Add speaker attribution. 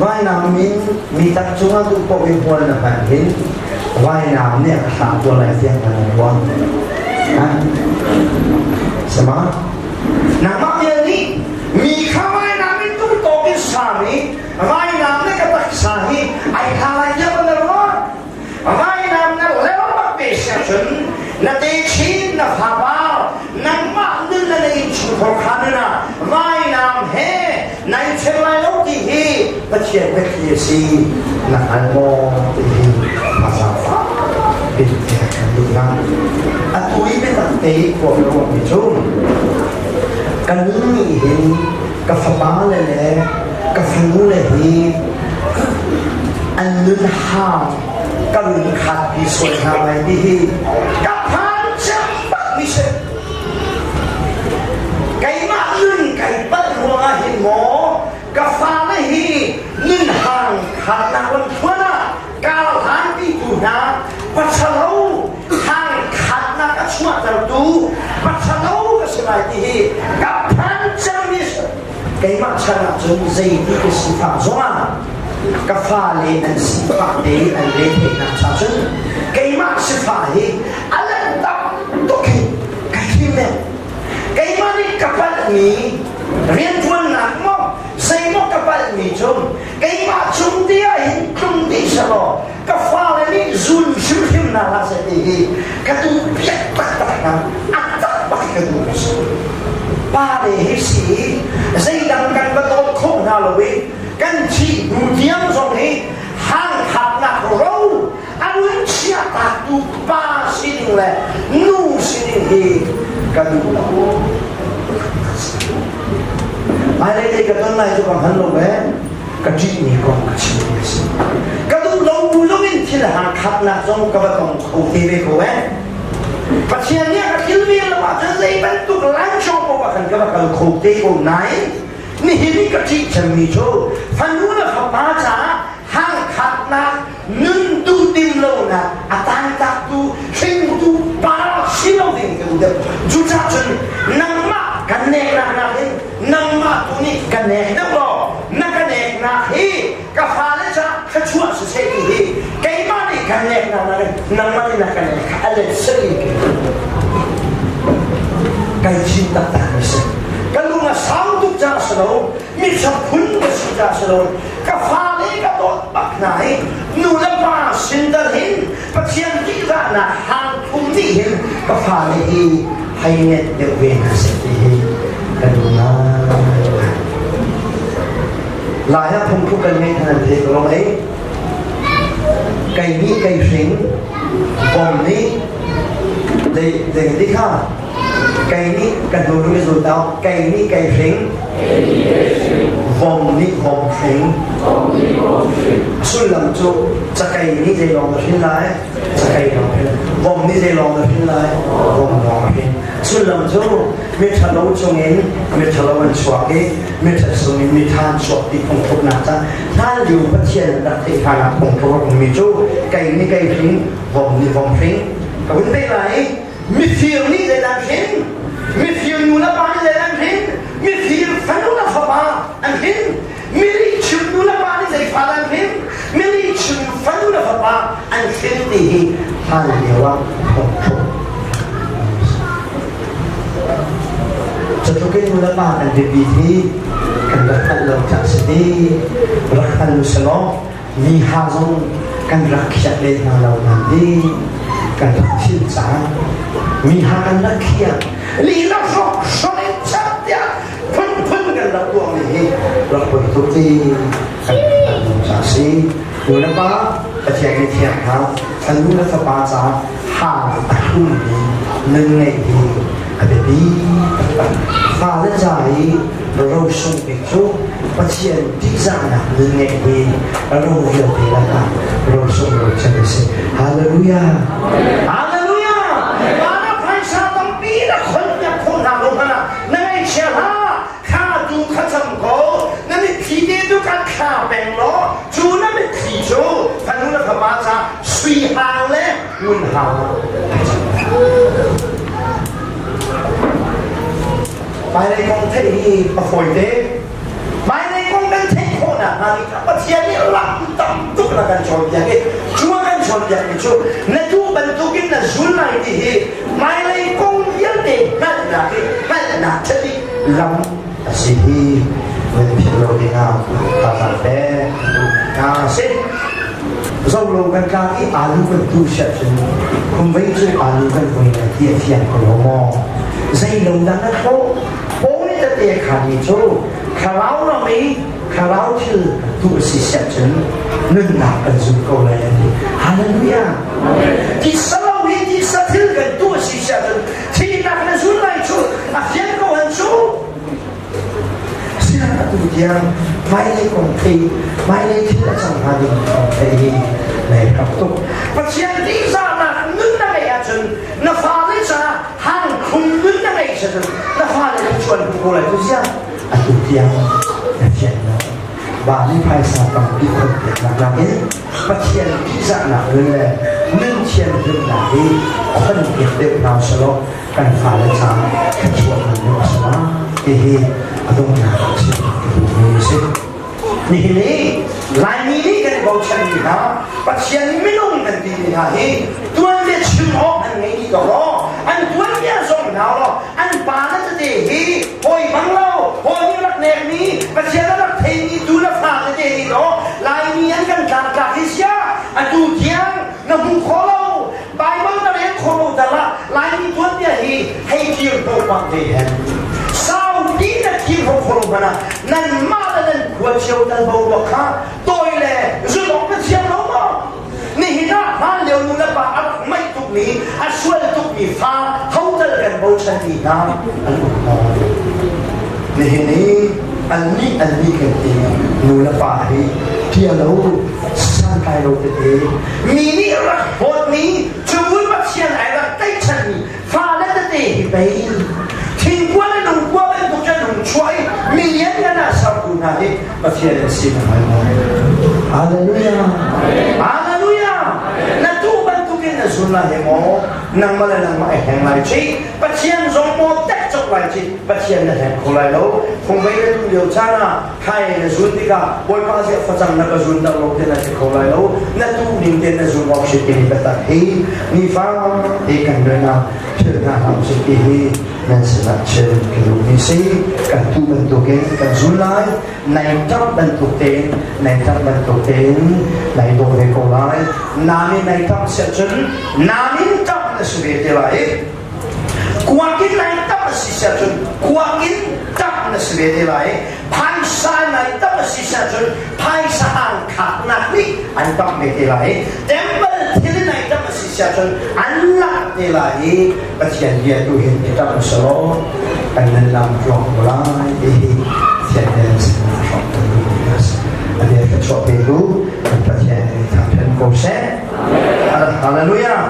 Speaker 1: Vainam in mi tak cungah duh paoh in hmual na hman hin vainam nih a ka hlah tuah lai tiah na ruah. Ha? Sama? Nangmah vial nih mi kha vainam in tung tawk in sami vainam le ka taksa hi ai hla lai tiah na ruah. Vainam na leo bak ve si ahcun na techin na fapa nangmah nun na nei chungkhar kha nun ah vainam he nai ṭhen lai lo ti hi Pathian biathli a si na hngal maw ti hi thazaang fak in pek kan duh hna. Atu i biatak te i khua ka ruahmi cu ka nun nih hin ka fapa le le ka fanu le hi an nun hang ka run khat pi sual hna lai ti hi ka phan cem bak mi si. Keimah nun kai palh ruangah hin maw ka fale hi nun hang khatnak lam thluan ah kar hlanpi tu hna pachalo hang khatnak a chuahtertu pachalo ka si lai ti hi ka phan cem mi si. Keimah chan ah cun zeiti ka sifah zongah ka fale an sifah te an re theihnak cha cun keimah sifah hi a lan tam tuk hi ka thim e. Keimah nih ka palhmi rianṭuannak maw zeimaw ka palhmi cu keimah cung te ah hin tlung dih selaw ka fale nih zun hrimhrim hna hlah seh ti hi ka duh piak taktak hna a tak bak ka duh mi si pa le hi si zeidang kan va dawt khawh hna lo i kan thih hnu tiang zong hi hangthaknak ro a nun chiahtaktu pa sining le nu sining hi ka duh lo. Hmailei te ka ton lai cu ka hngal lo ve. Ka ṭihmi kong ka chimmi a si. Ka duh lo bu zong in thil har khatnak zong ka va tong kho te ve ko eh. Pathian nih a ka kilven lo ahcun zei bantuk lancawng paoh ah khan ka va kal kho te ko nain nihin i ka ṭih cemmi cu fanu le fapa caah hangkhatnak nun duh tim lonak a tangtaktu hringtu pa si lo ding ka duh deuh. Cucaah cun nangmah kan neknak nakin nangmah tu nih ka nek deuh law na ka neknak hi ka fale caah thluachuah siseh ti hi keimah nih kan neknak nakin nangmah nih na ka nek kha a let seh kai chin taktak mi si. Ka lung a sau tuk caah si lo, mi phun ka si caah si lo, ka fale ka dawt bak hna i nu le pa sin tal hin Pathian tihzahnak hang phum nih hin ka fale hi hei nget deuh ve hna seh ti hi ka duh ngai. Lai ah phungphuk kan ngei hna nan thei ko lo mei? Kei nih kei hring, bom nih dei ti kha Kei nih ka hnu i zul tau, kei nih kei hring, vom nih vom hring. Sullam cu cakei nih zei lawng na hrin lai, cakei lawng hrin. Vom nih zei lawng na hrin lai, vom lawng hrin. Sullam cu miṭhalo chungin miṭhalo an chuak i miṭha chungin miṭha an chuak ti phungthluknak ca hlanlio Pathian an rak theih hlanah phungthluk a ummi cu kei nih kei hring, vom nih vom hring. Ka vun pek lai i Mifir nih zeidah an hrin? Mifir nu le pa nih zeidah an hrin? Mifir fanu le fapa an hrin. Milihchim nu le pa nih zei fa an hrin? Milihchim fanu le fapa an hrin ti hi hlan lio ah phungthluk. Cutluk in nu le pa kan biapi hi kan rak hngalh lo cang si ti rak hngal u selaw mi ha zong kan rak khiak len hna lo nan ti kan rak thil cang mi ha kan rak khiak lila hrok hrok in chat tiah phunphun kan rak tuahmi hi rak poi tuk ti kan rak ca si nu le pa Pathian nih thiang hna fanu le fapa caah hang a hlummi nun ngeih hi a biapi taktak fale ca i rosung bik cu Pathian ṭihzahnak nun ngeih hi ro vialte lakah rosung ro cem a si. Hallelujah! Hallelujah! Van ah phaisa tampi na khon piak khawh hna lo hmanh ah na ngaihchia hlah. Thla tu kha cam ko. Na mitthli te tu kan thla peng law cu na mitthli cu fanu na fapa ca sui hang le ngun hang ah ai cang. Hmailei kong theih hi a fawi te. Hmailei kong kan theih khawh nakhnga. hna nih Pathian nih lam tam tuk na kan cawnpiak i cu a kan cawnpiakmi cu na duh bantukin na zul lai ti hi hmailei kong vialte hngalhnak i hngalhnak ṭhalik lam a si hi nan philh lo dingah thazaang pek hna si. Zolo kan tlak i alu kan tu siah cun khumvei cu alu kan voi lai ti a fiang ko lo maw? Zei lo dang a thlawh pawi tete khan mi cu thlarau ram i thlarau thil tu a si siah cun nunnak kan zum ko lai an ti. Hallelujah! Tisa lo hi tisa thil kan tu a si siah cun thihnak na zun lai cu a fiang ko an cu. Asinain atu tiang hmailei kong thei, hmailei thil a cang hnga ding kong thei hi nai hrap tuk. Pathian ṭihzahnak nun na ngeih ahcun na fale caah hangkhum nun na ngeih cun na fale nih chuan hmu ko lai tu ziang atu tiang na fian lo. Ba nih phaisa tampi khon piaknak nakin Pathian ṭihzahnak nun le nun thianhlimnak hi khon piak deuh hna usalaw kan fale caah thluachuah nan deuh a si lai hihi a donghnak a si ka duhmi a si. Nihin i Laimi nih kan i bochanmi hna Pathian minung kan timi hna hi tuanbia chim awk an ngei dih ko law an tuanbia zong hna law an pa le tete hi hawi bang lo hawi nih rak nekmi Pathian a rak theimi tu le fa tete nih law Laimi an kan tlangtlak hi sia atu tiang na hmu kho lo Baibal na rel kho lo dal ah Laimi tuanbia hi hei kir ko pah ve hen. Saupi na kir kho kho lo hmanh ah nanmah le nan khua cio tal boruak kha tawi le zulh na thiam lo maw? Nihin ah hlan lio nu le pa a rak maih tukmi, a sual tukmi fa hotel kan bochan mi hna an um maw? Nihin i annih annih kan ti nu le pa hi tia lo santlai lo tete mi nih rak hlawtmi cubul Pathian ai rak tlaihchanmi fale tete hi pei thingkua le lungkua bantuk cun hung chuah i mi lianngan ah sertu hna hi Pathian an si na hngal maw? Hallelujah! Hallelujah! Na tu bantukin na zun lai he maw? Nangmah le nangmah ai hleng lai ci Pathian zong maw tek cok lai ci Pathian na hleng kho lai lo phungbei na tu lio caan ah Khai na zun tikah Bawipa ziah facang na ka zun dah lo te na ti kho lai lo na tu ning te na zun awk si timi biatak hi nifa te kan nun ah thil hna hlam si ti hi nan sinah chim ka duhmi si kan tu bantukin kan zun lai nai ṭap bantuk tein nai ṭap bantuk tein nai dawh ve ko lai namin nai ṭap siah cun namin ṭap na si ve te lai Kuak in nai tam a si siah cun kuak in tam na si ve te lai. Phaisa nai tam a si siah cun phaisa hang khaknak nih an tam ve te lai. Temple thil nai tam a si siah cun an lak te lai i Pathian bia tu hin i tam selaw kan nan lam tluang ko lai ti hi Pathian bia sinah hrawk kan duh mi a si. A bia ka chuah pe tu kan Pathian nih thangthan ko seh. Hallelujah.